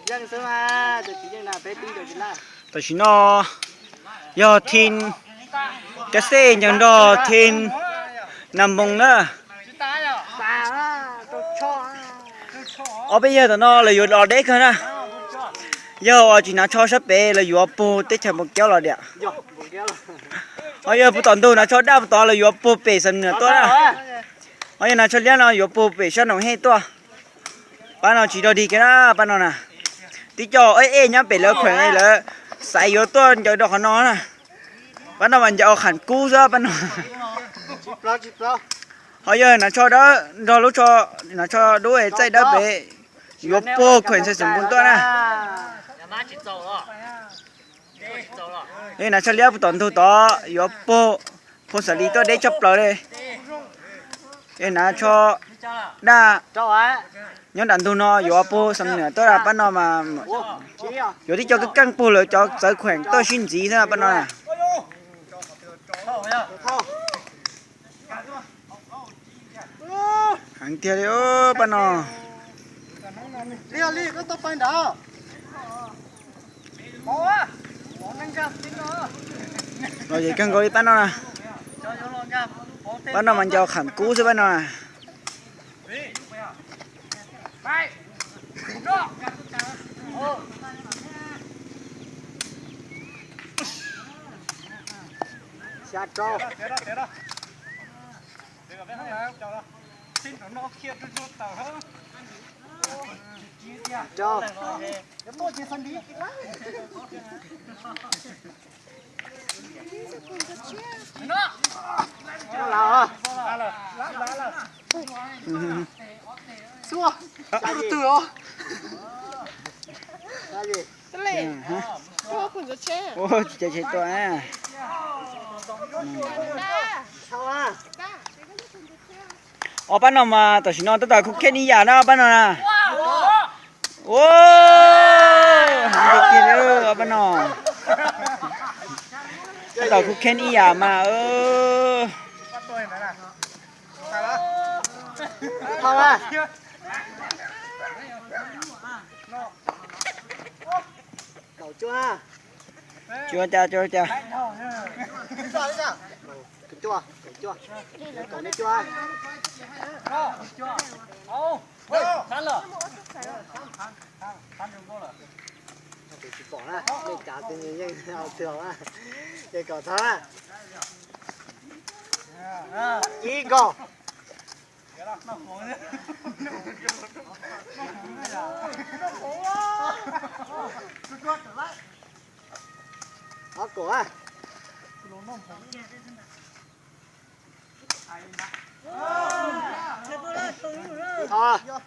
Tam sim no yog team Cab Xej ncaws nrog team Nas Moos na. Ob peb yawg tom no lawv yuav los deb kawg na. Yawg uas tsis hnav tsho sab pem lawv yuav puag teb chaws Npaus Kiab los diam. Ho yawg puag tom ntug hnav tsho daj puag tod lawv yuav puag pem Xam Nuam tuaj na. Ho yawg hnav tsho liab no yuav puag pem sab Noom Hej tuaj. Pab no tsis dog dig kiag na, pab no na. Tib co ej ej nyob pem lawv khuem lawv xaiv yuav tuaj ncaws rau qhov no na. Pab no mas ncaws kham kub xwb pab no. Ho yog hnav tsho dawb nrog lub tsho, hnav tsho dub es txaij dawb pem yuav puag khuem Xais Xoom Npoos tuaj na. Yog hnav tsho liab puag tom ntug tod yuav puag Phoos Xas Lis tuaj deb tshaj plaws li. Yog hnav tsho daj nyob nram ntug no yuav puag Xam Nuam tuaj, pab no mas yuav tib co keej keej puag lawv cov txawv khuem tuaj sib ntxiv xwb pab no na. Heev tiag li pab no. Lom zem kawg nkaus li pab no na. Pab no mas ncaws kham kub xwb pab no na. Tsis cai tshe tuaj. Ob pab no mas tam sim no tab tom khuj kheej ib yam na ob pab no na. Ua, heev tiag tiag li ob pab no. Tab tom khuj kheej ib yam mas. Cuaj cas cuaj cas. Tsis pom na, nej cav tus yeej ces kom thab na. Ib nkaus. Ob kaum a. Thov.